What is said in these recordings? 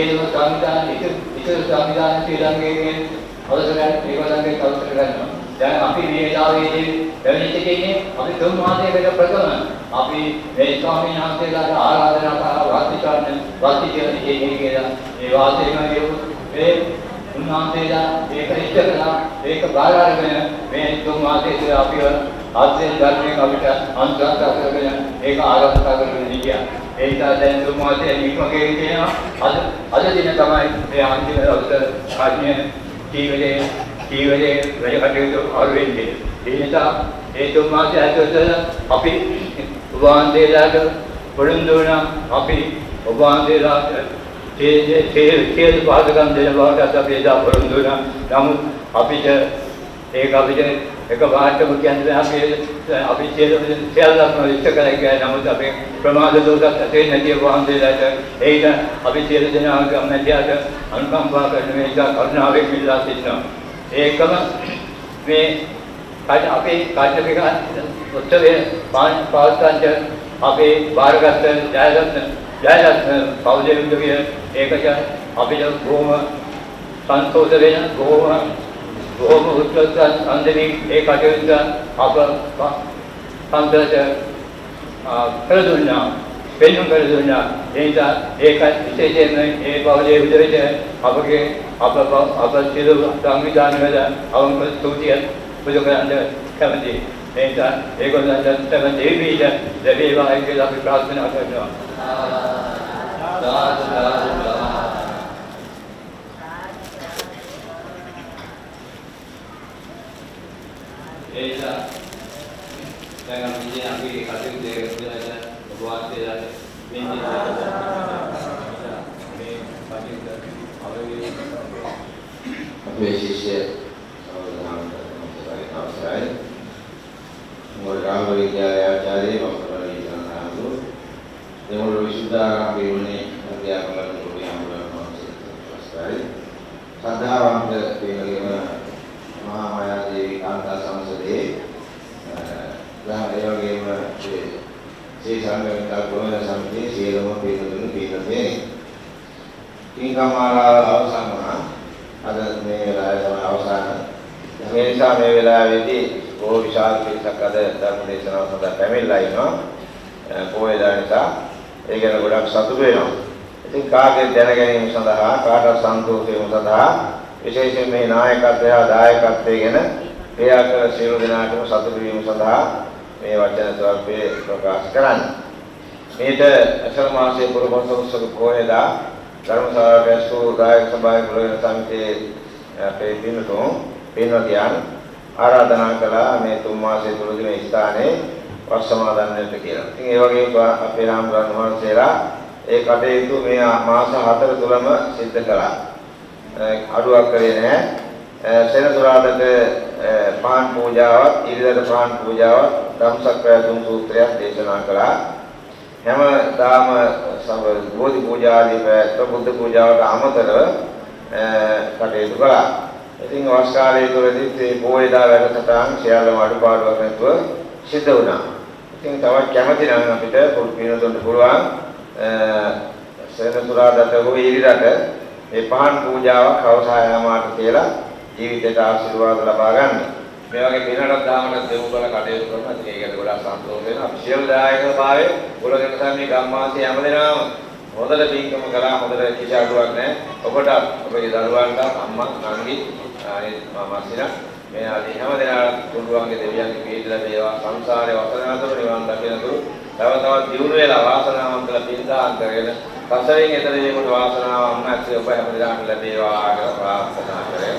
සියලුම සංවිධාන ඉතුරු සංවිධාන ශ්‍රී ලංකාවේ අවසර ඒගොල්ලන්ගේ අවසර ගන්නවා. දැන් අපි මේ වෙලාවේදී පැමිණ සිටින්නේ අපි තුන් මාසයකට ප්‍රථම අපි මේ ස්වාමීන් වහන්සේලාට ආරාධනා කරා වාසි කරන්න වාසි කියන දෙන්නේ කියලා. ඒ වාසයම මේ උන්වහන්සේලා ඒක ඉෂ්ට කළා. ඒක බාර අරගෙන මේ තුන් මාසයේ තුල අපිව ආශ්‍රය ධර්මයෙන් අපිට අනුශාසනා කරගෙන ඒක ආරක්ෂා කරගෙන හිටියා. ඒ නිසා දැන් තුන් මාසයේ නික්ම ගෙවිලා තියෙනවා. අද දින තමයි මේ අන්තිම දවස කර්ණ්‍ය ජීවිතේ වැඩ කටයුතු අරු වෙන්නේ. ඒ නිසා ඒ තුන් මාසය ඇතුළත අපි ඔබ වහන්සේලාට පොරොන්දු වුණා. අපි ඔබ වහන්සේලාට සියලු පහසුකම් දෙන බවට අපි එදා පොරොන්දු වුණා. නමුත් අපිට ඒක අපිට එකපාරටම කියන්න බෑ. අපි සියල්ලක්ම ඉෂ්ට කරලා ගියා. නමුත් අපේ ප්‍රමාද දෝෂත් ඇති වෙන්නේ නැති ඔබ වහන්සේලාට ඒක අපි සියලු දෙනාගම මැදිහට අනුකම්පා කරන මේ නිසා කරුණාවෙන් ඉල්ලා සිටිනවා. ඒකම මේ අපේ කාර්යක උත්සවයේ පවත්වන්න අපේ බාරගත් ජයරත්න පෞද්ගලික කියන ඒකට අපිට බොහොම සන්තෝෂ වෙන බොහොම උත්සාහ අන්දමින් ඒ කටයුත්ත අප පන්සලට කර දුන්නා, පෙන්නුම් කර දුන්නා. ඒ නිසා ඒක විශේෂයෙන්ම ඒ පෞද්ගලික විදිහට අපගේ අප අප සියලු සංවිධාන වල අවංක ස්තුතිය පුද කරන්න කැමතියි. ඒ නිසා ඒගොල්ලන්ට තම දෙවියන් ලැබේවා කියලා අපි ප්‍රාර්ථනා කරනවා. සාදු සාදු. ඒ නිසා දැන් අපි ඉතින් අපි කටයුතු දෙක ඔබ වහන්සේලාට මේ කටයුතු අවගේ අපේ ශිෂ්‍ය අවසරයි. මුල් රාම විද්‍යාලය ආචාර්ය වක්‍රවල සන්නාසු දෙමුල් විසුද්ධාරාම පිරිවෙනේ අධ්‍යාපන ගුරු හාමුදුරුවෝ අවසරයි. ශ්‍රද්ධාවන්ත පින්වතුන් මහා මායා දේවී කාන්තා සංසදයේ ඒ වගේම ශ්‍රී සංඝමිතා ගෝවන සමිතියේ සියලුම පින්වතුන් පින්වත්නි, පින්කම් මාලාව අවසන් වුණා. අද මේ වෙලාවේ තමයි අවසාන. මේ නිසා මේ වෙලාවේදී බොහෝ විශාල පිරිසක් අද ධර්ම දේශනාව සඳහා පැමිණලා ඉන්නවා. පොහොයදා නිසා ඒ ගැන ගොඩක් සතුටු වෙනවා. ඉතින් කාගේ දැන ගැනීම සඳහා කාටත් සන්තෝෂ වීම සඳහා විශේෂයෙන් මේ නායකත්වය හා දායකත්වය ගැන ක්‍රියා කළ සියලු දෙනාටම සතුටු වීම සඳහා මේ වචන ස්වල්පය ප්‍රකාශ කරන්නේ. මේට අසල මාසයේ පුරපසළොස්වක පොහොයදා ධර්මශාලාවට ඇසූ දායක සභාවේ පුරවන සමිතියේ අපේ පින්වතුන් පින්වතියන් ආරාධනා කළා මේ තුන් මාසය තුලදී මේ ස්ථානයේ වස් සමාදන් වෙන්න කියලා. ඉතින් ඒ වගේම අපේ රාමරන් වහන්සේලා ඒ කටයුතු මේ මාස 4 තුලම සිද්ධ කළා. අඩුවක් කරේ නැහැ. සෙනසුරාදාට පහන් පූජාවත්, ඉරිදාට පහන් පූජාවත්, ධම්සක් වැදුම් සූත්‍රයක් දේශනා කළා. හැමදාම බෝධි පූජා ආදී පැවැත්ව බුද්ධ පූජාවට අමතරව කටයුතු කළා. ඉතින් වස් කාලය තුළදී මේ පොහොයදා වැඩසටහන් සියල්ලම අඩුපාඩුවක් නැතුව සිද්ධ වුණා. ඉතින් තවත් කැමති නම් අපිට පින්වතුන්ට පුළුවන් සෙනසුරාදාට හෝ ඉරිදාට මේ පහන් පූජාවක් හවස 6:00 කියලා ජීවිතයට ආශිර්වාද ලබා ගන්න. මේ වගේ පිනටත් දාමටත් දෙමු බල කටයුතු කරනවා. ඉතින් ඒකට ගොඩාක් සන්තෝෂ වෙනවා. අපි සියලු දායක භාවයේ ගොඩ සමී ගම්මාසයේ හැමදෙනාම හොඳට පින්කම කළා. හොඳට කිසි අඩුවක් නැහැ. ඔබට ඔබගේ දරුවන්ට අම්මා නංගි අනිත් මාමා මේ ආදී හැමදෙනාට තුන්රුවන්ගේ දෙවියන්ගේ පිහිට ලැබේවා. සංසාරේ වසනාතුරු නිවන් දකිනතුරු තව තවත් දියුණු වෙලා වාසනාවන්තලා පින් දාන කරගෙන සසරින් එතර වීමට වාසනාව අම්මා ඇත්තේ ඔබ හැමදෙනාට ලැබේවා කියලා ප්‍රාර්ථනා කරගෙන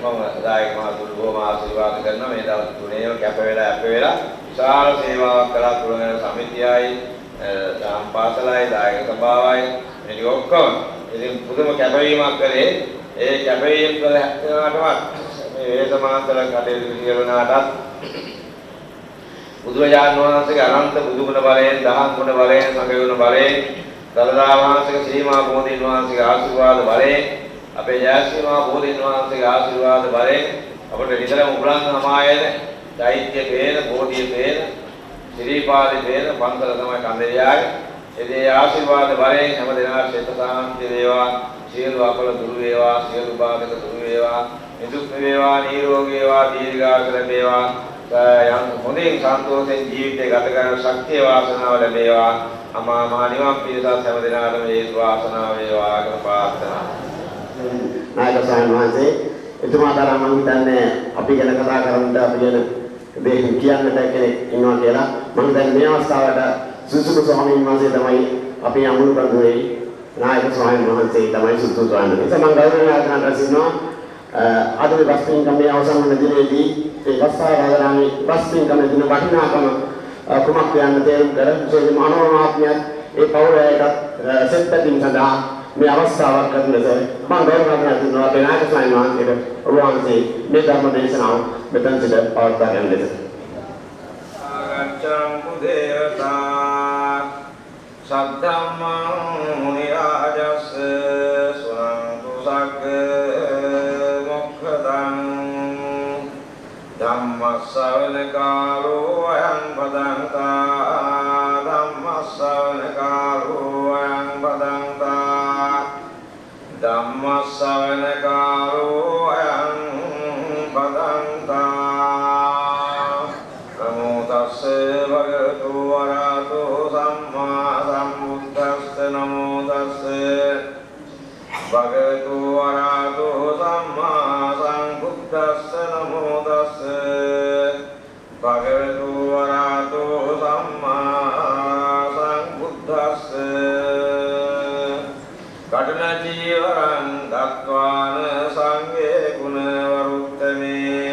මම දායක මහතුරු බොහොම ආශිර්වාද කරනවා. මේ දවස් තුනේම කැප වෙලා අප වෙලා විශාල සේවාවක් කළා. කුලගණ සමිතියයි, දහම් පාසලයි, දායක සභාවයි මේ ටික ඔක්කොම. ඉතින් පුදුම කැපවීමක් කළේ. ඒ කැපවීම කළ හැටමත් මේ වේසමාන්තර කටයුතු සියලුනාටත් බුදුරජාණන් වහන්සේගේ අනන්ත බුදු ගුණ බලයෙන්, දහම් ගුණ බලයෙන්, සංඝ ගුණ බලයෙන්, දළදා වහන්සේගේ ශ්‍රී මහා බෝධීන් වහන්සේගේ ආශිර්වාද බලයෙන්, අපේ ජයශ්‍රී මහා බෝධීන් වහන්සේගේ ආශිර්වාද බලයෙන් අපට නිතරම උගලන් හමායන චෛත්‍ය පේන, බෝධිය පේන, ශ්‍රීපාදේ පේන පන්සල තමයි කන්දරියාගේ. ඒ ආශිර්වාද බලයෙන් හැම දෙනා සිත සාන්ති වේවා, සියලු අපල දුරු වේවා, සියලු බාධක දුරු වේවා, නිදුක් වේවා, නිරෝගී වේවා, දීර්ඝායුෂ ලැබේවා, යම් හොඳින් සන්තෝෂෙන් ජීවිතය ගත කරන ශක්තිය වාසනාව ලැබේවා. අමා මහ නිවන් පිණිසත් හැම දෙනාටම හේතු වාසනාව වේවා කියලා ප්‍රාර්ථනා. නායක ස්වාමීන් වහන්සේ එතුමා තරම් මං හිතන්නේ අපි ගැන කතා කරන්නට අපි ගැන දෙයක් කියන්නට කෙනෙක් ඉන්නවා කියලා. මං හිතන්නේ මේ අවස්ථාවට සුසුක ස්වාමීන් වහන්සේ තමයි අපේ අමුණු කඳුරේ නායක ස්වාමීන් වහන්සේ තමයි සුසුක ස්වාමීන් වහන්සේ. මං ගෞරවයෙන් ආරාධනා කරනවා අද මේ බස් පින්කමේ අවසන් වන දිනේදී ඒ බස් ආරාධනාවේ බස් පින්කමේ දින වටිනාකම කුමක් යන්න තේරුම් කර විශේෂයෙන්ම අනෝම මහත්මයාත් ඒ පවුල අයටත් සෙත් පැතීම සඳහා මේ අවස්ථාවක් කරන ලෙස මම ගෞරව කරනවා අපේ නායක ස්වාමීන් වහන්සේට. ඔබ වහන්සේ මේ ධර්ම දේශනාව මෙතන සිට පවත්වා ගන්න ලෙස. ආගච්ඡන්තු දේවතා සද්ධම්මං මුනි රාජස්ස සුනන්තු සග්ග මොක්ඛදං ධම්ම ශ්‍රවණ කාලෝ අයං භදන්තා ධම්ම ශ්‍රවණ කාලෝ අයං භදන්තා ධම්ම ශ්‍රවණ කාලෝ අයං භදන්තා. නමෝ තස්ස භගවතු වරහතෝ සම්මා සම්බුද්දස්ස. නමෝ තස්ස භගවතු වරහතෝ සම්මා සම්බුද්දස්ස. නමෝ තස්ස භගවතු වරහතෝ සම්මා සම්බුද්දස්ස. කඨින චීවරං දත්වාන සංඝේ ගුණවරුත්තමේ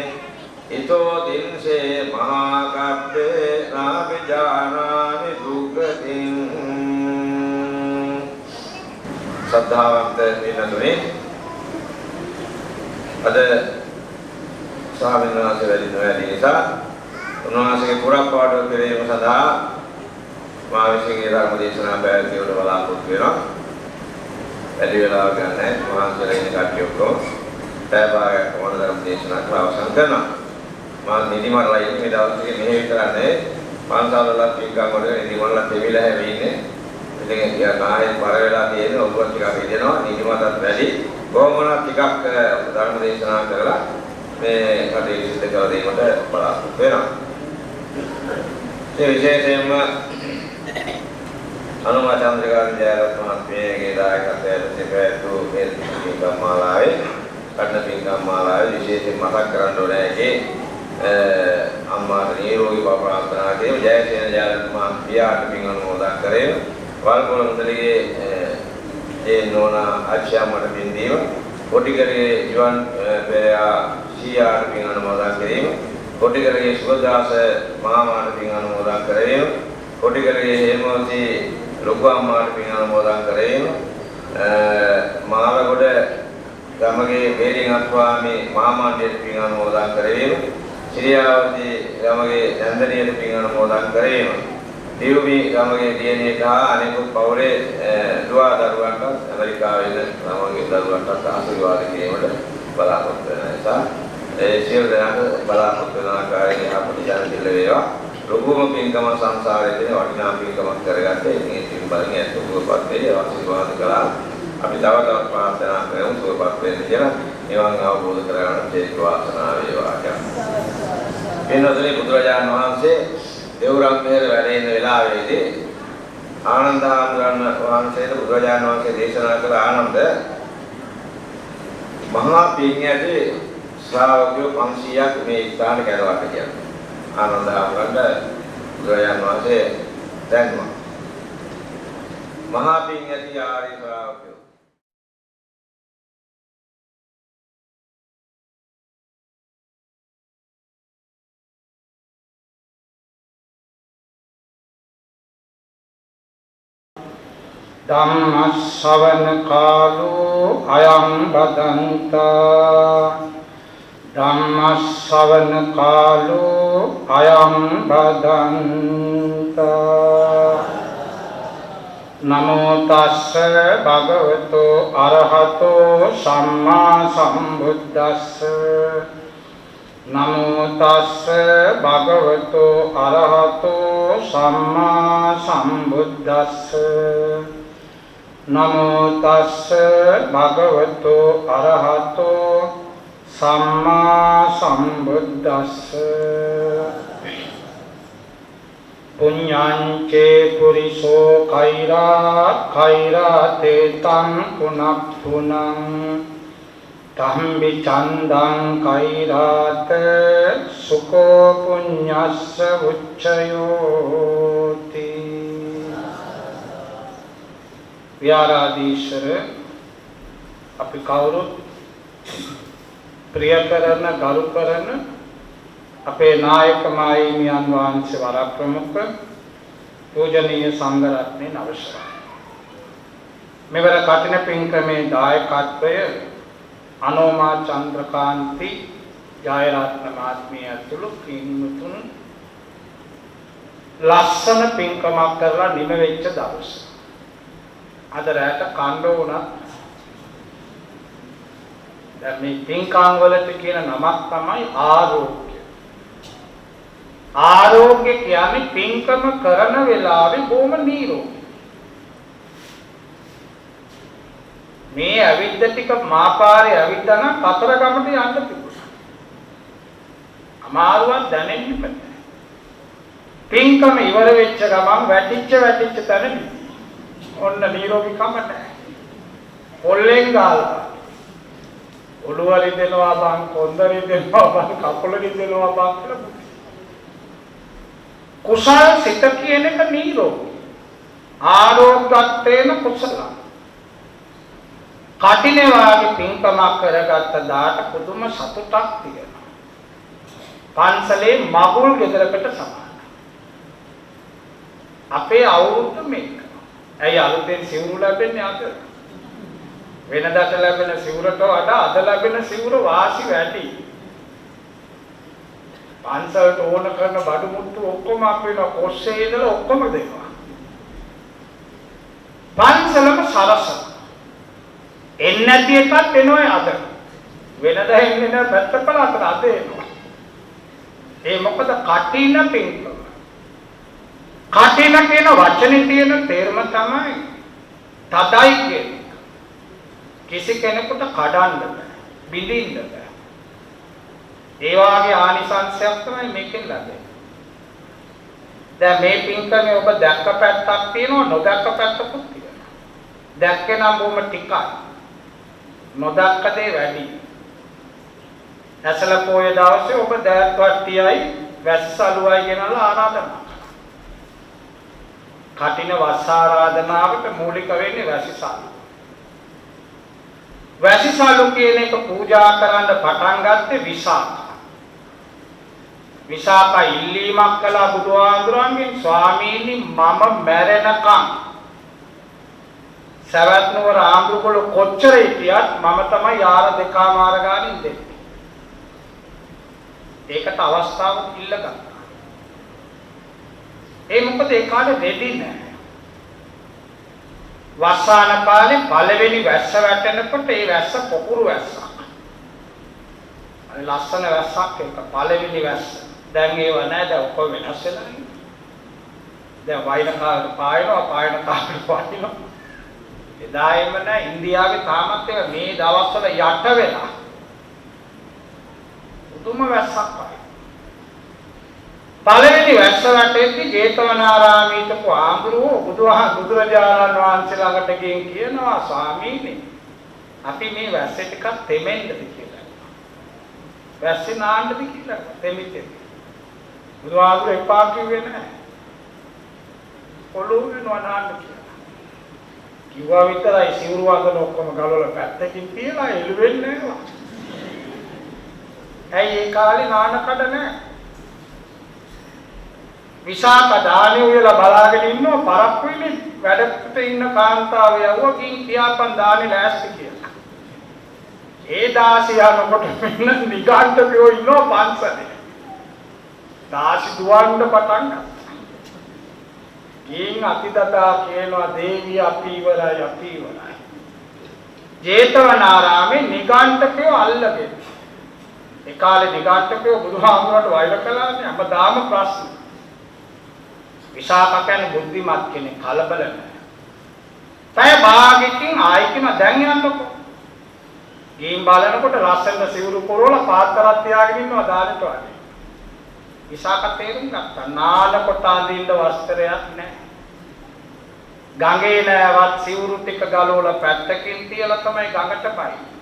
ඊතෝ දින්සේ මහා කප්පේ නාපි ජානාමි දුක්ඛතින්. ශ්‍රද්ධාවන්ත පින්වතුනි, අද ස්වාමීන් වහන්සේ වැඩි නොවැඩි නිසා උන්වහන්සේගේ පුරප්පාඩුව කිරීම සඳහා මා විසින් ඒ ධර්ම දේශනා පැවැත්වීමට බලාපොරොත්තු වෙනවා. වැඩි වෙලාවක් ගන්න නැහැ. වහන්සේලා ඉන්න කට්ටිය ඔක්කොම පැය භාගයක් වුණ ධර්ම දේශනා කරලා අවසන් කරනවා. මා නිදි මරලා ඉන්නේ මේ දවස් ටිකේ මෙහෙ විතරක් නෙවෙයි, පන්සල් වලත් පින්කම් වල නිදි මරලා තෙමිලා හැමි ඉන්නේ. ඉතින් ටිකක් ආයෙත් බර වෙලා තියෙන ඔළුව ටිකක් රිදෙනවා, නිදි මතත් වැඩි. කොහොම වුණත් ටිකක් ධර්ම දේශනා කරලා මේ කටයුතු සිදු කර දීමට බලාපොරොත්තු වෙනවා. ඒ විශේෂයෙන්ම අනුමා චන්ද්‍රිකා ජයරත්න මහත්මියගේ දායකත්වයෙන් පැවැත්වූ මේ පින්කම් මාලාවේ කඨින පින්කම් මාලාවේ විශේෂයෙන් මතක් කරන්න ඕනේ ඒකේ අම්මාට නිරෝගී භව ප්‍රාර්ථනා කිරීම, ජයසේන ජයරත්න මහත්මියාට පින් අනුමෝදන් කිරීම, වල්පොල මුදලිගේ ඒ නෝනා ආච්චිඅම්මට පින් දීම, කොටිකරේ ජීවන් පෙරයා සීයාට පින් අනුමෝදන් කිරීම, කොටිකරේ සුවදාස මාමාට පින් අනුමෝදන් කිරීම, කොටිකරේ හේමවති ලොකු අම්මාට පින් අනුමෝදන් කිරීම, මාළගොඩ ගමගේ බේරින් අත්වාමි මාමාණ්ඩියට පින් අනුමෝදන් කිරීම, සිරියාවති ගමගේ නන්දනියට පින් අනුමෝදන් කිරීම, දියුමි ගමගේ දියණියට හා අනෙකුත් පවුලේ දුව දරුවන්ටත් ඇමරිකාවේ ඉන්න ළමගේ දරුවන්ටත් ආශිර්වාද කිරීමට බලාපොරොත්තු වෙන නිසා ඒ සියලු දෙනාට බලාපොරොත්තු වෙන ආකාරයෙන් යහපත ජන වේවා. ලොකුම පින්කම සංසාරයේ තියෙන වටිනා පින්කමක් කරගත්තේ. ඉතින් ඒ පින් බලෙන් ඇත්ත සුවපත් වෙයි ආශිර්වාද කළා. අපි තව තවත් ප්‍රාර්ථනා කරමු සුවපත් වෙන්න කියලා. නිවන් අවබෝධ කරගන්න හේතු වාසනා වේවා කියලා. පින්වත්නි, බුදුරජාණන් වහන්සේ දෙව්රම් මෙහෙර වැඩ ඉන්න වෙලාවේදී ආනන්ද හාමුදුරන් වහන්සේට බුදුරජාණන් වහන්සේ දේශනා කළ ආනන්ද මහා පින් ඇති ශ්‍රාවකයෝ 500ක් මේ ස්ථාන කැරවට කියලා. ආනන්ද හාමුදුරන්ට බුදුරජාණන් වහන්සේ දැන්වුවා. මහා පින් ඇති ආර්ය ශ්‍රාවකයෝ ධම්ම ශ්‍රවණ කාලෝ අයං බදන්තා ධම්ම ශ්‍රවණ කාලෝ අයං බදන්තා. නමෝ තස්ස භගවතු අරහතෝ සම්මා සම්බුද්දස්ස. නමෝ තස්ස භගවතු අරහතෝ සම්මා සම්බුද්දස්ස. නමෝ තස්ස භගවතු අරහතෝ සම්මා සම්බුද්දස්ස. පුඤ්ඤං චේ පුරිසෝ කෛරා කෛරාතේ තං පුනප්පුනං තම්බි චන්දං කෛරාත සුකෝ පුඤ්ඤස්ස උච්චයෝති. විහාරාධීශ්වර අපි කවුරුත් ප්‍රිය කරන ගරු කරන අපේ නායක මාහිමියන් වහන්සේ වරප්‍රමුඛ පූජනීය සංඝරත්නයේ අවසරයි. මෙවර කඨින පින්කමේ දායකත්වය අනෝමා චන්ද්‍රකාන්ති ජයරත්න මහත්මිය ඇතුළු පින්වතුන් ලස්සන පින්කමක් කරලා නිම වෙච්ච දවස. අද රැට කණ්ඩ වුණත් දැන් මේ පින්කම් වලට කියන නමක් තමයි ආරෝග්‍ය. ආරෝග්‍ය කියන්නේ පින්කම කරන වෙලාවේ බොහොම නිරෝගී. මේ ඇවිද්ද ටික මාපාරේ ඇවිද්දා නම් කතර ගමට යන්න තිබුණා. අමාරුවක් දැනෙන්නේ නැහැ. පින්කම ඉවර වෙච්ච ගමන් වැටිච්ච වැටිච්ච තැන ඔන්න නිරෝගීකම නැහැ. පොල්ලෙන් ගාලා ඔළුව රිදෙනවා බං, කොන්ද රිදෙනවා බං, කකුල රිදෙනවා බං කියලා. කුසල් සිත කියන එක නිරෝගී. ආරෝග්‍යත්වේන කුසල. කටිනේ වාගේ පින්කමක් කරගත්ත දාට පුදුම සතුටක් තියෙනවා. පන්සලේ මගුල් ගෙදරකට සමානයි. අපේ අවුරුද්ද මේක. ඇයි අලුතෙන් සිවුරු ලැබෙන්නේ අද? වෙනදාට ලැබෙන සිවුරට වඩා අද ලැබෙන සිවුර වාසි වැඩි. පන්සලට ඕන කරන බඩු මුට්ටු ඔක්කොම අපි වෙනවා. කොස්සේ ඉඳලා ඔක්කොම දෙනවා. පන්සලම සරස. එන්නේ නැති එකත් එනවා අද. වෙනදා එන්නේ නැහැ පැත්ත පළාතට අද එනවා. ඒ මොකද කටින පින්කම. කටින කියන වචනේ තියෙන තේරුම තමයි තදයි කියන එක. කිසි කෙනෙකුට කඩන්න බෑ, බිඳින්න බෑ. ඒ වාගේ ආනිසංසයක් තමයි මේකෙන් ලැබෙන්නේ. දැන් මේ පින්කමේ ඔබ දැක්ක පැත්තක් තියෙනවා, නොදැක්ක පැත්තකුත් තියෙනවා. දැක්කේ නම් බොහොම ටිකයි. නොදැක්ක දේ වැඩි. ඇසල පොය දවසේ ඔබ දෑත් වට්ටියයි වැස්සලුවයි ගෙනල්ලා ආරාධනා කළා. කටින වස් ආරාධනාවට මූලික වෙන්නේ වැසිසලු. වැසිසලු කියන එක පූජා කරන්න පටන් ගත්තේ විසාකා. විසාකා ඉල්ලීමක් කළා බුදුහාමුදුරන්ගෙන්, ස්වාමීනි මම මැරෙනකම් සවැත් නුවර ආම්දුකොළ කොච්චර හිටියත් මම තමයි යාර දෙකමාර ගානින් දෙන්නේ. ඒකට අවස්ථාව ඉල්ල ගත්තා. ඒ මොකද ඒ කාලේ රෙදි නෑ. වස්සාන කාලේ පළවෙනි වැස්ස වැටෙනකොට ඒ වැස්ස පොකුරු වැස්සක්. අර ලස්සන වැස්සක් ඒක පළවෙනි වැස්ස. දැන් ඒව නෑ, දැන් ඔක්කොම වෙනස් වෙලා නේ. දැන් වයින් කාලේ පායනවා, පායන කාලේ වයින්නවා. එදා එහෙම නෑ. ඉන්දියාවේ තාමත් ඒක මේ දවස්වල යට වෙලා පුදුම වැස්සක් වගේ. පළවෙනි වැස්ස වැටෙද්දි ජේතවනාරාමයේ හිටපු ආඳුරුවෝ බුදුරජාණන් වහන්සේ ළඟට ගිහින් කියනවා, ස්වාමීනි අපි මේ වැස්සේ ටිකක් තෙමෙන්නද කියලා. වැස්සේ නාන්නද කියලා තෙමි තෙමි. බුදුහාමුදුරුවෝ එපා කිව්වේ නෑ. ඔළුව වෙනවා නාන්න කියලා. කිව්වා විතරයි සිවුරු අඳන ඔක්කොම ගලවලා පැත්තකින් තියලා එළුවෙන්නේ නෑ. ඇයි ඒ කාලේ නාන කඩ නෑ. විශාක දානේ උයලා බලාගෙන ඉන්නවා පරක්කු වෙන්නේ වැඩකට ඉන්න කාන්තාව යවුවා ගින් කියාපන් දානේ ලෑස්ති කියලා. ඒ දාසි යනකොට මෙන්න නිගණ්ඨකයෝ ඉන්නවා පන්සලේ. දාසි දුවන්න පටන් ගත්තා. ගින් අතිදතා කියනවා දේවිය අපි ඉවරයි අපි ඉවරයි. ජේතවනාරාමේ නිගණ්ඨකයෝ අල්ලගෙන ඒ කාලේ නිගණ්ඨකයෝ බුදුහාමුදුරන්ට වෛර කළානේ හැමදාම ප්‍රශ්න. විශාඛ කියන්නේ බුද්ධිමත් කෙනෙක්, කලබල නෑ. පැය භාගයකින් ආයි කියනවා දැන් යන්නකෝ. ගිහින් බලනකොට ලස්සන සිවුරු පොරවලා පාත්‍රයක් තියාගෙන ඉන්නවා දානෙට වගේ. විශාඛ තේරුම් ගත්තා නානකොට අඳින්න වස්ත්‍රයක් නෑ. ගඟේ නෑවත් සිවුරු ටික ගලවලා පැත්තකින් තියලා තමයි ගඟට පයින්නේ.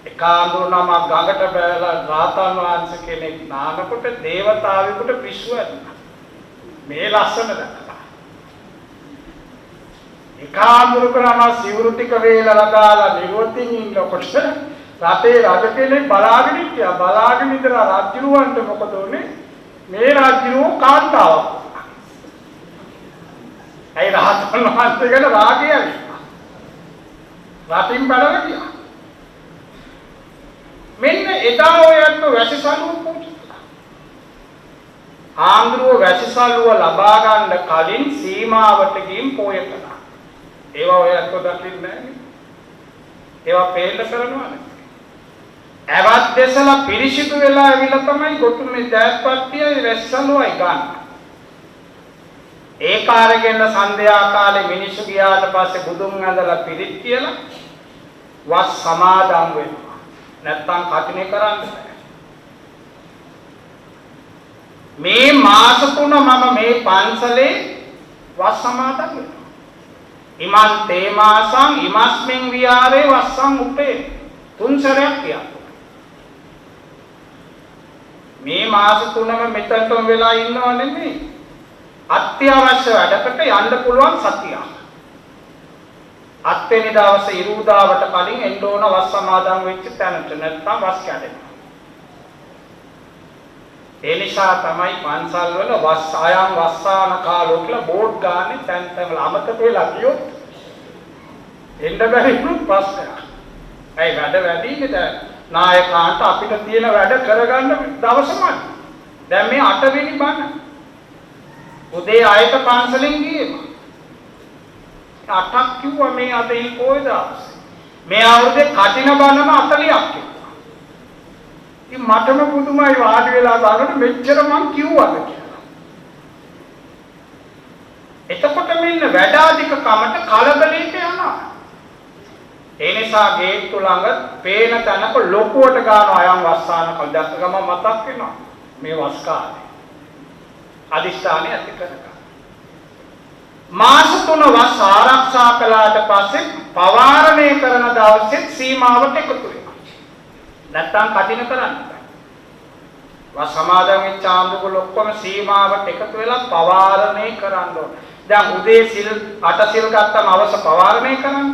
එකාඳුර නමක් ගඟට බැලලා රාතන් වහන්සේ කෙනෙක් නානකොට දේවතාවෙකුට පිස්සු ඇදුනා. මේ ලස්සන දැකලා. එකාඳුර කරන සිවුරු ටික වේලලා දාලා නිරෝධින් ඉන්නකොට රටේ රජ කෙනෙක් බලාගෙන හිටියා. බලාගෙන ඉඳලා රජුරවන්ට මොකද උනේ? මේ රජුරෝ කාන්තාවක්. ඇයි රහතන් වහන්සේ ගැන රාගය ඇවිල්ලා. රටින් බඩව ගියා. මෙන්න එදා ඔයත් වැසිසලුව පූජා කළා. ආන්දරුව වැසිසලුව ලබා ගන්න කලින් සීමාවට ගිහින් පෝය කළා. ඒවා ඔයත් දකින්නේ නැහැ. ඒවා පේන්න කරනවා නේ. ඇවත් දෙසලා පිරිසිදු වෙලා ඇවිල්ලා තමයි ගොතුමේ දෑත්පත්තියයි වැසිසලුවයි ගන්න. ඒක අරගෙන සන්ධ්‍යා කාලේ මිනිස්සු ගියාට පස්සේ බුදුන් ඇඳලා පිරිත් කියලා වස් සමාදන් වෙනවා. නැත්තම් කටිනේ කරන්න බෑ. මේ මාස තුන මම මේ පන්සලේ වස් සමාදන් වෙනවා. ඉමන් තේ මාසං ඉමස්මින් විහාරේ වස්සං උපේ. තුන් සැරයක් කියනවා. මේ මාස තුනම මෙතනටම වෙලා ඉන්නව නෙමෙයි. අත්‍යවශ්‍ය වැඩකට යන්න පුළුවන් සතියක්. අත්වෙනි දවසේ ඉරුදාවට කලින් එන්න ඕන වස් සමාදන් වෙච්ච තැනට, නැත්නම් වස් කැඩෙනවා. ඒ නිසා තමයි පන්සල් වල වස් අයම් වස්සාන කාලෝ කියලා බෝඩ් ගානේ තැන් තැන් වල. අමතක වෙලා ගියොත් එන්න බැරි වුණොත් ප්‍රශ්නයක්. ඇයි වැඩ වැඩිනේ දැන්. නායකාන්ට අපිට තියෙන වැඩ කරගන්න දවසමයි. දැන් මේ 8 වෙනි බණ. උදේ ආයත පන්සලෙන් ගියේම 8ක් කිව්වා මේ අද ඊ කොයි දවසේ. මේ අවුරුද්දේ කටින බණම 40ක් කිව්වා. ඉතින් මටම පුදුමයි වාඩි වෙලා බලනකොට මෙච්චර මං කිව්වද කියලා. එතකොට මෙන්න වැඩ අධික කමට කලබලයට යනවා. ඒ නිසා ගේට්ටු ළඟ පේන තැනක ලොකුවට ගාන අයම් වස්සාන කල් දැක්ක ගමන් මතක් වෙනවා මේ වස් කාලේ. අදිෂ්ඨානය ඇති කරගන්න. මාස තුන වස් ආරක්ෂා කළාට පස්සේ පවාරණය කරන දවසේ සීමාවට එකතු වෙනවා. නැත්තම් කටින කරන්න බෑ. වස් සමාදන් වෙච්ච ආම්බුගල ඔක්කොම සීමාවට එකතු වෙලා පවාරණය කරන්න ඕන. දැන් උදේ සිල් අට සිල් ගත්තම අවස පවාරණය කරන්න.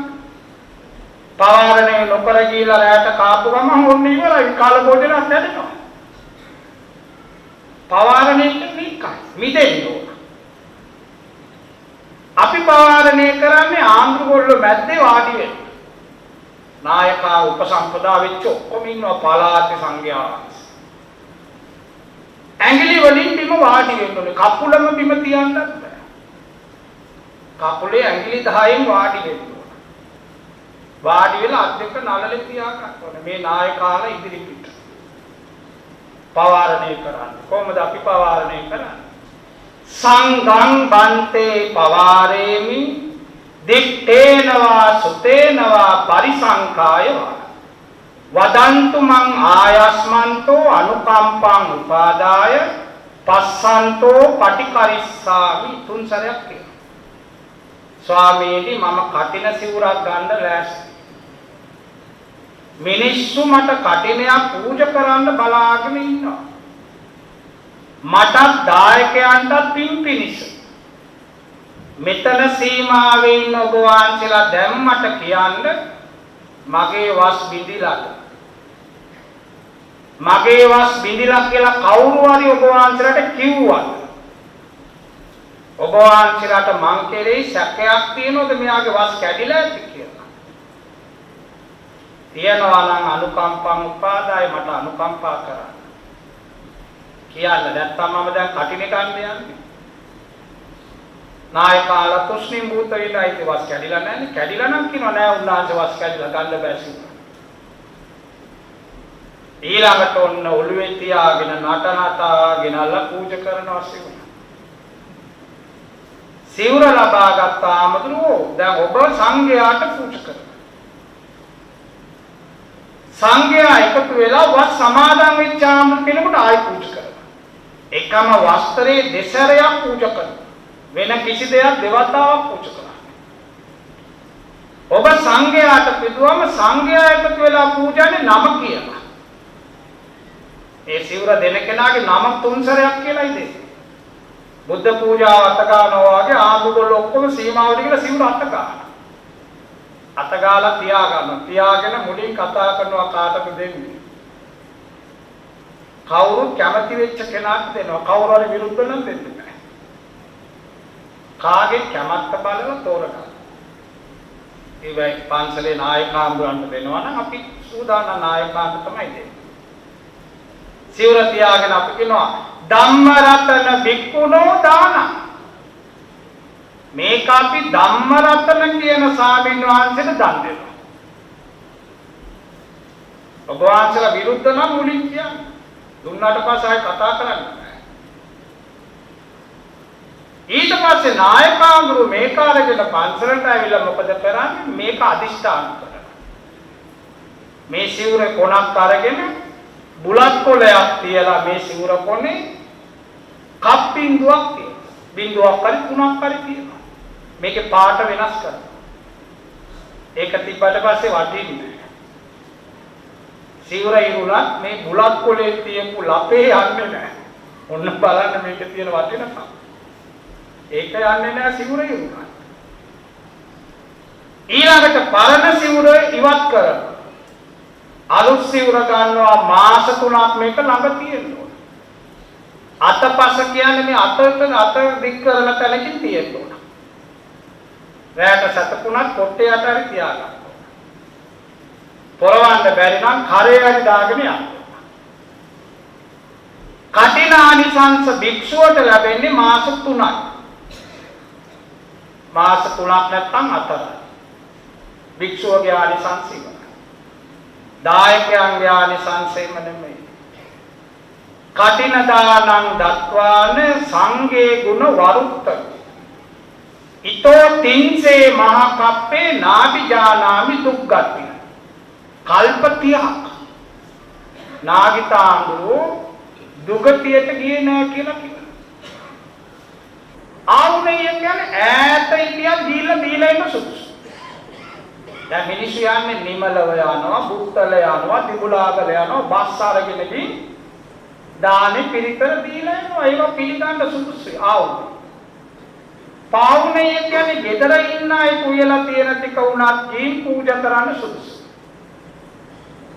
පවාරණය නොකර ගිහිල්ලා රැයට කාපු ගමන් ඔන්න ඉවරයි. කාල බෝඩේලක් හැදෙනවා. පවාරණය කියන්නේ එකයි. මිදෙන්න ඕන. අපි පවාරණය කරන්නේ ආන්දරගොල්ලෝ මැද්දේ වාඩි වෙන්න. නායකා උපසම්පදා වෙච්ච ඔක්කොම ඉන්නවා පළාතේ සංඝයා වහන්සේ. ඇඟිලි වලින් බිම වාඩි වෙන්න ඕනේ. කකුලම බිම තියන්නත් බෑ. කකුලේ ඇඟිලි 10න් වාඩි වෙන්න ඕනේ. වාඩි වෙලා අත් දෙක නළලේ තියා ගන්න ඕනේ. මේ නායකාලා ඉදිරි පිට. පවාරණය කරන්නේ කොහොමද අපි පවාරණය කරන්නේ? සංඝං බන්තේ පවාරේමි දිත්තේනවා සුතේනවා පරිසංඛාය වදන්තු මං ආයස්මන්තෝ අනුකම්පං උපාදාය පස්සන්තෝ පටිකරිස්සාමි. තුන් සැරයක් කියනවා. ස්වාමීනි මම කටින සිවුරක් ගන්න ලෑස්ති. මිනිස්සු මට කටිනයක් පූජා කරන්න බලාගෙන ඉන්නවා. මටත් දායකයන්ටත් පින් පිණිස. මෙතන සීමාවේ ඉන්න ඔබ වහන්සේලා දැන් මට කියන්න මගේ වස් බිඳිලාද? මගේ වස් බිඳිලා කියලා කවුරු හරි ඔබ වහන්සේලාට කිව්වද? ඔබ වහන්සේලාට මං කෙරෙහි සැකයක් තියෙනවද මෙයාගේ වස් කැඩිලා ඇති කියලා? තියනවා නම් අනුකම්පං උපාදාය මට අනුකම්පා කරන්න කියන්න. නැත්තම් මම දැන් කටිනේ ගන්න යන්නේ. නායකාලා තුෂ්ණිම් භූත වෙලා ඉතින් වස් කැඩිලා නැන්නේ. කැඩිලා නම් කියනවා නෑ උන්වහන්සේ වස් කැඩිලා ගන්න බෑ සිවුර. ඊළඟට ඔන්න ඔළුවේ තියාගෙන නට නටා ගෙනල්ලා පූජා කරනවා සිවුර. සිවුර ලබාගත් ආමතුරු දැන් ඔබ සංඝයාට පූජා කරනවා. සංඝයා එකතු වෙලා වස් සමාදන් වෙච්ච ආමතුරු කෙනෙකුට ආයි පූජා කරනවා. එකම වස්ත්‍රයේ දෙසරයක් පූජා කරනවා. වෙන කිසි දෙයක් දෙවතාවක් පූජා කරන්නේ. ඔබ සංඝයාට පිදුවම සංඝයා එකතු වෙලා පූජානේ නම කියලා. ඒ සිවුර දෙන කෙනාගේ නම තුන් සැරයක් කියලායි දෙන්නේ. බුද්ධ පූජාව අත ගන්නවා වගේ ආමුගොල්ලෝ ඔක්කොම සීමාවට කියලා සිවුර අත ගන්නවා. අත ගාලා තියා ගන්නවා. තියාගෙන මුලින් කතා කරනවා කාටද දෙන්නේ. කවුරුත් කැමති වෙච්ච කෙනාට දෙනවා. කවුරු හරි විරුද්ධ නම් දෙන්න බෑ. කාගේ කැමැත්ත බලලා තෝරගන්න. ඒ වෙයි පන්සලේ නායකාම්බරන්ට දෙනවා නම් අපි සූදානම් නායකාන්ට තමයි දෙන්නේ. සිවුර තියාගෙන අපි කියනවා ධම්ම රතන භික්ඛුනෝ දාන. මේක අපි ධම්ම රතන කියන ස්වාමීන් වහන්සේට දන් දෙනවා. ඔබ වහන්සේලා විරුද්ධ නම් මුලින් කියන්න. දුන්නාට පස්සේ ආයෙ කතා කරන්න බෑ. ඊට පස්සේ නායකාඳුරු මේක අරගෙන පන්සලට ඇවිල්ලා මොකද කරන්නේ? මේක අදිෂ්ඨාන කරනවා. මේ සිවුරේ කොනක් අරගෙන බුලත් කොලයක් තියලා මේ සිවුර කොනේ කප් බින්දුවක් තියෙනවා. බින්දුවක් හරි තුනක් හරි තියෙනවා. මේකේ පාට වෙනස් කරනවා. ඒක තිබ්බට පස්සේ වටින්නේ නෑ. සිවුර ඉරුණත් මේ බුලත් කොලේ තියපු ලපේ යන්නේ නෑ. ඔන්න බලන්න මේකේ තියෙන වටිනකම. ඒක යන්නේ නෑ සිවුර ඉරුණත්. ඊළඟට පරණ සිවුර ඉවත් කරනවා. අලුත් සිවුර ගන්නවා මාස 3ක් මේක ළඟ තියෙන්න ඕන. අතපස කියන්නේ මේ අතට අත දික් කරන තැනකින් තියෙන්න ඕන. රැයට සතපුණත් කොට්ටේ යට හරි තියාගන්න ඕන. පොරවන්න බැරි නම් කරේ හරි දාගෙන යන්න ඕන. කටිනානිසංස භික්ෂුවට ලැබෙන්නේ මාස 3යි. මාස 3ක් නැත්තම් 4යි. භික්ෂුවගේ ආනිසංස ඉවරයි. දායකයන්ගේ ආනිසංසෙම නෙමෙයි. කටින දානං දත්වාන සංඝේ ගුණ වරුත්ත. ඊතෝ තින්සේ මහා කප්පේ නාපි ජානාමි දුක්ගති. කල්ප 30ක් නාගිතාඳුරු දුගතියට ගියේ නෑ කියලා කියනවා. ආවුනේ කියන්නේ ඈත හිටියා දීලා දීලා ඉන්න සුදුසු. දැන් මිනිස්සු යන්නේ නිමලව යනවා, බුත්තල යනවා, දිබුලාගල යනවා, බස් අරගෙන ගිහින් දානේ පිරිකර දීලා එනවා. ඒවා පිළිගන්න සුදුසුයි. ආවුනේ. පාවුනේ කියන්නේ ගෙදර ඉන්න අය කුයලා තියෙන ටික වුණත් ගිහින් පූජා කරන්න සුදුසු.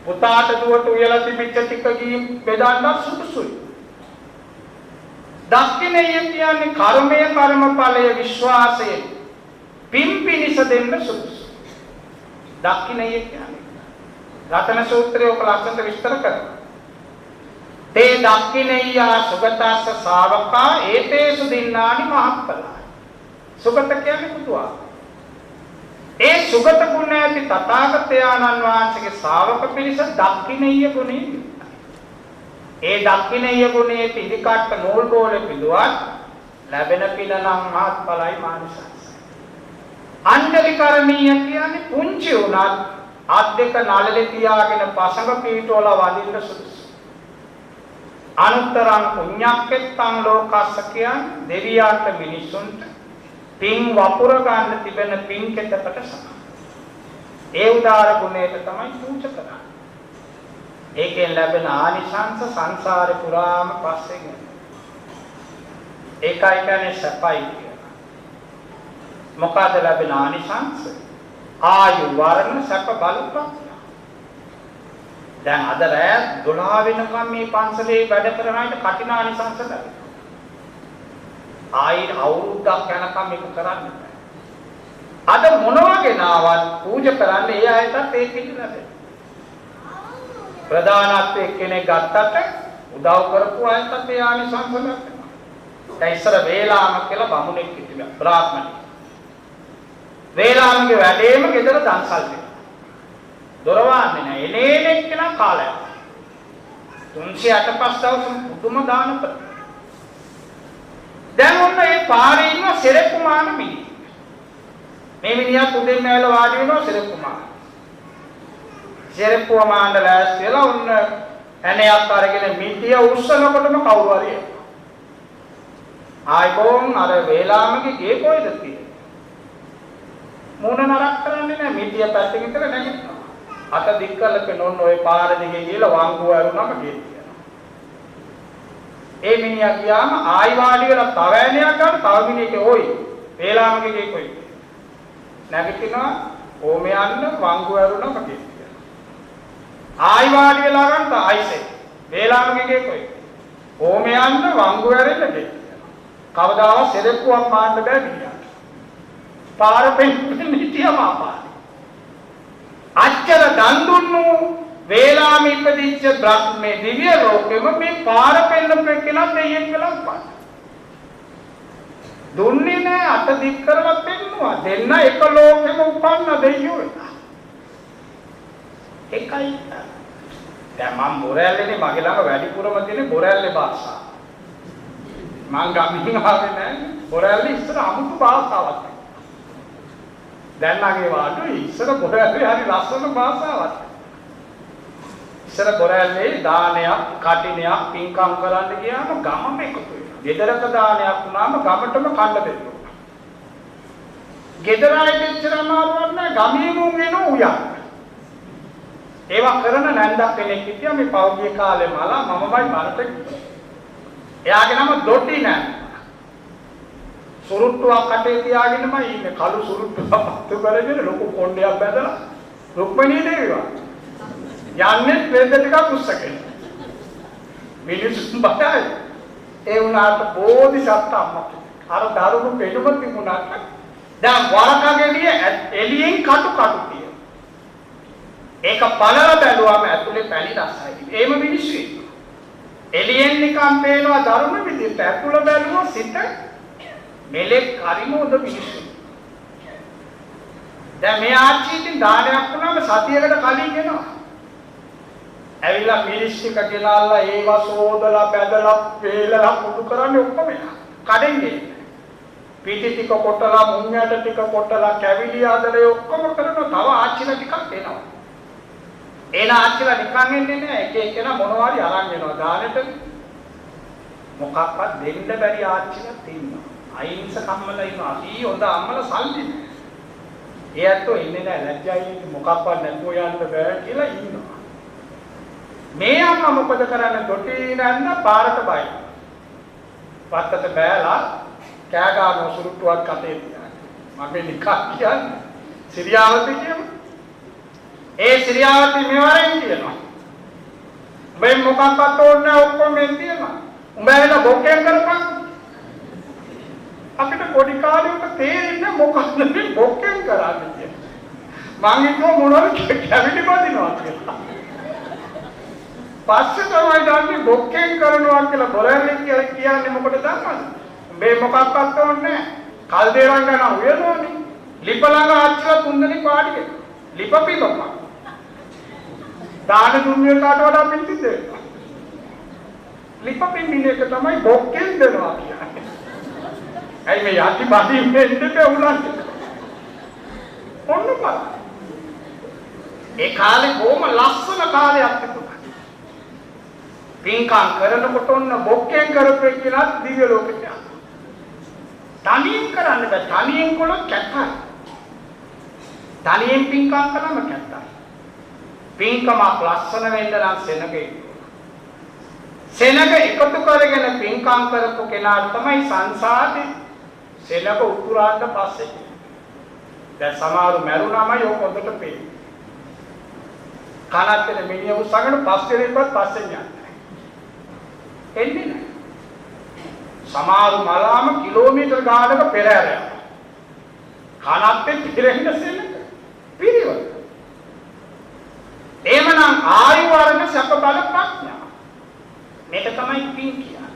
පුතාට දුවට උයලා තිබිච්ච ටික ගිහින් බෙදන්න සුදුසුයි. දක්ෂිණය කියන්නේ කර්මය කර්මඵලය විශ්වාසයෙන් පින් පිනිස දෙන්න සුදුසු. දක්ෂිණය කියන්නේ රතන සූත්‍රයේ ඔක ලස්සනට විස්තර කරනවා. තේ දක්ෂිණෙය්‍යා සුගතස්ස ශාවකා ඒතේසු දින්නානි මහප්පලා. සුගත කියන්නේ බුදුආ. ඒ සුගත ගුණ ඇති තථාගතයන්න් වහන්සේගේ ශාවක පිරිස දක්ෂිණෙය්‍ය ගුණයෙන් යුක්තයි. ඒ දක්ෂිණෙය්‍ය ගුණයේ පිළිකට්ට නූල් බෝලේ පිළුවත් ලැබෙන පින නම් මහත්ඵලයි මානසංසයි. අංජලි කරණීය කියන්නේ පුංචි වුණත් අත් දෙක නළලේ තියාගෙන පසඟ පීඨවල වදින්න සුදුසු. අනුත්තරං පුඤ්ඤක්කෙත්තං ලෝකස්ස කියන්නේ දෙවියන්ට මිනිසුන්ට පින් වපුර ගන්න තිබෙන පින් කෙතකට සමානයි. ඒ උදාර ගුණයට තමයි පූජා කරන්නේ. ඒකෙන් ලැබෙන ආනිසංස සංසාරේ පුරාම පස්සෙන් එනවා. ඒකයි කියන්නේ සැපයි කියලා. මොකද ලැබෙන ආනිසංස? ආයු වර්ණ සැප බල ප්‍රඥා. දැන් අද රෑ 12 වෙනකම් මේ පන්සලේ වැඩ කරන අයට කටින ආනිසංස ලැබෙනවා. ආයි අවුරුද්දක් යනකම් මේක කරන්න බෑ. අද මොනවා ගෙනාවත් පූජා කරන්න ඒ අයටත් ඒ පිළි ලැබෙනවා. ප්‍රධානත්වයේ කෙනෙක් ගත්තට උදව් කරපු අයටත් ඒ ආනිසංස ලැබෙනවා. දැන් ඉස්සර වේලාම කියලා බමුණෙක් හිටියා, බ්‍රාහ්මණයෙක්. වේලාමගේ වැඩේම ගෙදර දන්සල් දෙන්න. දොර වහන්නේ නෑ. එනේ එනෙක් කෙනා කාලයක්. 365 දවසම පුදුම දානපති. දැන් ඔන්න ඒ පාරේ ඉන්න සෙරෙප්පු මාන මිනිහ. මේ මිනිහා උදෙන් ඇවිල්ලා වාඩි වෙනවා සෙරෙප්පු මාන. සෙරෙප්පුව මාන්න ලෑස්ති වෙලා ඔන්න ඇණයක් අරගෙන මිටිය උස්සනකොටම කවුරු හරි එනවා. ආයිබෝන් අර වේලාමගේ ගේ කොයිද තියෙන්නේ? මූණ නරක කරන්නේ නැහැ, මිටිය පැත්තකින් ඉඳලා නැගිටිනවා. අත දික් කරලා පෙන්නන ඔන්න ඔය පාර දිගේ ගිහලා වංගුව ඇරුණම ගේ තියෙනවා. ඒ මිනිහා ගියාම ආයි වාඩි වෙලා තව ඇණයක් ගන්න තව මිනිහෙක් ඕයි වේලාමගේ ගේ කොයිද? නැගිටිනවා ඕම යන්න වංගුව ඇරුණම ගේ තියෙනවා. ආයි වාඩි වෙලා ගන්න ආයිසේ වේලාමගේ ගේ කොයිද? ඕම යන්න වංගුව ඇරෙන්න ගේ තියෙනවා. කවදාවත් සෙරෙප්පුවක් මාන්න බෑ මිනිහාට. පාර පෙන්න හිටියම අපාරයි. අච්චර දන් දුන්නු වේලාම ඉපදිච්ච බ්‍රහ්මේ දිව්‍ය ලෝකෙම මේ පාර පෙන්නපු කෙනා දෙයියෙක් වෙලා උපන්. දුන්නේ නෑ, අත දික් කරලා පෙන්නුවා. දෙන්න එක ලෝකෙම උපන්න දෙයියෝ වෙලා. එකයි. දැන් මම බොරැල්ලේනේ, මගේ ළඟ වැඩිපුරම තියෙන බොරැල්ලේ භාෂාව. මං ගමින් ආවේ නෑ. බොරැල්ලේ ඉස්සර අමුතු භාෂාවක්. දැන් නම් ඒවා අඩුයි. ඉස්සර බොරැල්ලේ හරි ලස්සන භාෂාවක්. ඉස්සර බොරැල්ලේ දානයක්, කටිනයක්, පින්කම් කරන්න ගියාම ගමම එකතු වෙනවා. ගෙදරක දානයක් වුණාම ගමටම කන්න දෙන්න ඕන. ගෙදර අයට එච්චර අමාරුවක් නෑ, ගමේ මුන් එන උයන්. ඒවා කරන නැන්දක් කෙනෙක් හිටියා මේ පෞද්ගලික කාලේ මලා මමමයි බරට ගියා. එයාගේ නම දොඩි නෑ. සුරුට්ටුවක් කටේ තියාගෙනමයි ඉන්නේ. කළු සුරුට්ටුවක් පත්තු කරගෙන ලොකු කොණ්ඩයක් බැඳලා රුක්මනී දේවි වගේ. යන්නේ වෙන්ද ටිකක් උස්සගෙන. මිනිස්සුන් බයයි. ඒ වුණාට බෝධිසත්ව අම්මා කෙනෙක්. අර දරුණු පෙනුම තිබුණාට දැන් වරකගෙඩිය එළියෙන් කටු කටු තියෙනවා. ඒක පළල බැලුවම ඇතුලේ පැණි රසයි. එහෙම මිනිස්සු ඉන්නවා. එළියෙන් නිකන් පේනවා දරුණු විදිහට, ඇතුළ බැලුවොත් සිත මෙලෙක් හරිම හොඳ මිනිස්සු. දැන් මේ ආච්චි ඉතින් දානයක් වුණාම සතියකට කලින් එනවා. ඇවිල්ලා මිරිස් ටික ගෙනල්ලා ඒවා සෝදලා බැදලා වේලලා කුඩු කරන්නේ ඔක්කොම එයා. කඩෙන් ගේන්නේ. පිටි ටික කොටලා මුං ඇට ටික කොටලා කැවිලි හදලා ඒ ඔක්කොම කරනවා. තව ආච්චිලා ටිකක් එනවා. එන ආච්චිලා නිකන් එන්නේ නෑ. එක එකනා මොනවා හරි අරන් එනවා දානෙට. මොකක්වත් දෙන්න බැරි ආච්චිලාත් ඉන්නවා. අහිංසක අම්මලා ඉන්නවා. අපි හොඳ අම්මලා සල්ලි නෑ. ඒ ඇත්තෝ ඉන්නේ නෑ, ලැජ්ජයි මොකක්වත් නැතුව යන්න බෑ කියලා ඉන්නවා. මේ අම්මා මොකද කරන්නේ? දොටි නන්න පාරට බයි. වත්තට බෑලා කෑ ගන්න සුරුට්ටුවක් කටේ තියාගෙන. මම නිකන් කියන්නේ සිරියාවති කියමු. ඒ සිරියාවති මෙවරෙන් කියනවා. උඹෙන් මොකක්වත් ඕනේ නෑ, ඔක්කොම මෙන් තියෙනවා. උඹ ඇවිල්ලා බොක්කෙන් කරපන්. අපිට පොඩි කාලේ උට තේරෙන්නේ මොකක්ද මේ බොක්කෙන් කරන්නේ කියලා. මං හිතුවා මොනවද කැවිලි බදිනවා කියලා. පස්සේ තමයි දන්නේ බොක්කෙන් කරනවා කියලා. බොරැල්ලෙන් කියලා කියන්නේ මොකටද දන්නවද? උඹේ මොකක්වත් ඕනේ නෑ. කල් දේරන් ගන්න උයනෝනේ. ලිප ළඟ ආච්චිලා තුන් දෙනෙක් වාඩි වෙනවා. ලිප පිඹපන්. දාන දුන්නේ කාට වඩා පිං දෙනවා. ලිප පිඹින එක තමයි බොක්කෙන් දෙනවා කියන්නේ. ඇයි මේ යටි බඩින් වෙන්න බෑ උලන්නේ. ඔන්න බලන්න. ඒ කාලේ බොහොම ලස්සන කාලයක් තිබුණා. පින්කම් කරනකොට ඔන්න බොක්කෙන් කරපු කියලා දිව්‍ය ලෝකෙට යනවා. තනියෙන් කරන්න බෑ. තනියෙන් කළොත් කැතයි. තනියෙන් පින්කම් කළාම කැතයි. පින්කමක් ලස්සන වෙන්න නම් සෙනග ඉන්නවා. සෙනග එකතු කරගෙන පින්කම් කරපු කෙනාට තමයි සංසාරේ සෙනග උතුරාන්න පස්සේ. දැන් සමහරු මැරුණාමයි ඔක හොඳට පේන්නේ. කනත් වෙන මිනිහ උස්සගෙන පස් දෙනෙක්වත් පස්සෙන් යන්නේ. එන්නේ නැහැ. සමහරු මලාම කිලෝමීටර් ගානක පෙර ඇර යනවා. කනත්තේ පිරෙන්න සෙනග පිරිවල. එහෙමනම් ආයු වර්ණ සැප බල ප්‍රඥා. මේක තමයි පින් කියන්නේ.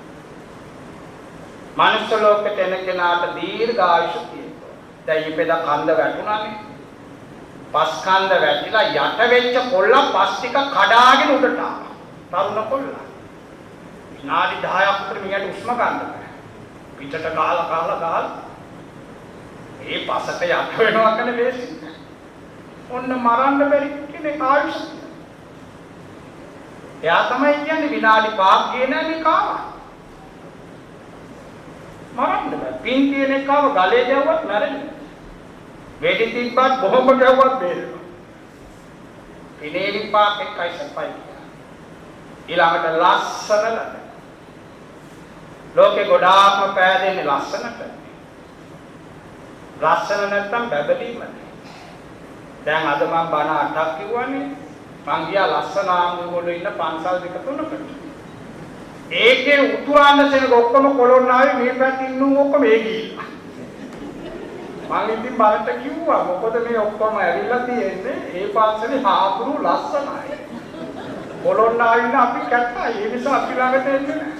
මනුෂ්‍ය ලෝකෙට එන කෙනාට දීර්ඝ ආයුෂ තියෙනවා. දැන් ඊපෙද කන්ද වැටුණානේ. පස් කන්ද වැටිලා යට වෙච්ච කොල්ල පස් ටික කඩාගෙන උඩට ආවා. තරුණ කොල්ලා. විනාඩි 10ක් විතර මිනිහට උස්ම ගන්න බෑ. පිටට ගහලා ගහලා ගහලා ඒ පසට යට වෙනවා කියන ලේසි. ඔන්න මරන්න බැරි කෙනෙක් ආයුෂ. එයා තමයි කියන්නේ විනාඩි 5ක් ගියේ නෑ මේක ආවා. මරන්න බෑ. පින් තියෙන එකාව ගලේ ගැව්වත් මැරෙන්නේ. වෙඩි තිබ්බත් බොහොම ගැව්වත් බේරෙනවා. පිනේ විපාක එක්කයි සපයි. ඊළඟට ලස්සන ලද. ලෝකේ ගොඩාක්ම පෑදෙන්නේ ලස්සනට. ලස්සන නැත්තම් බැබලීම නෑ. දැන් අද මං බණ අටක් කිව්වනේ. මං ගියා ලස්සන ආමුගොල්ලෝ ඉන්න පන්සල් දෙක තුනකට. ඒකේ උතුරන්න සෙනග ඔක්කොම කොළොන්නාවේ මේ පැත්තේ ඉන්න ඔක්කොම ඒ ගිහිල්ලා. මං ඉතින් බලට කිව්වා මොකද මේ ඔක්කොම ඇවිල්ලා තියෙන්නේ ඒ පන්සලේ හාමුදුරු ලස්සනයි. කොළොන්නාවේ ඉන්න අපි කැතයි. ඒ නිසා අපි ළඟට එන්නේ නෑ.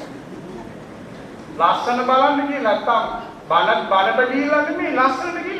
ලස්සන බලන්න ගියේ නැත්තම් බණ බණට ගිහිල්ලා නෙමෙයි ලස්සනට ගිහිල්ලා.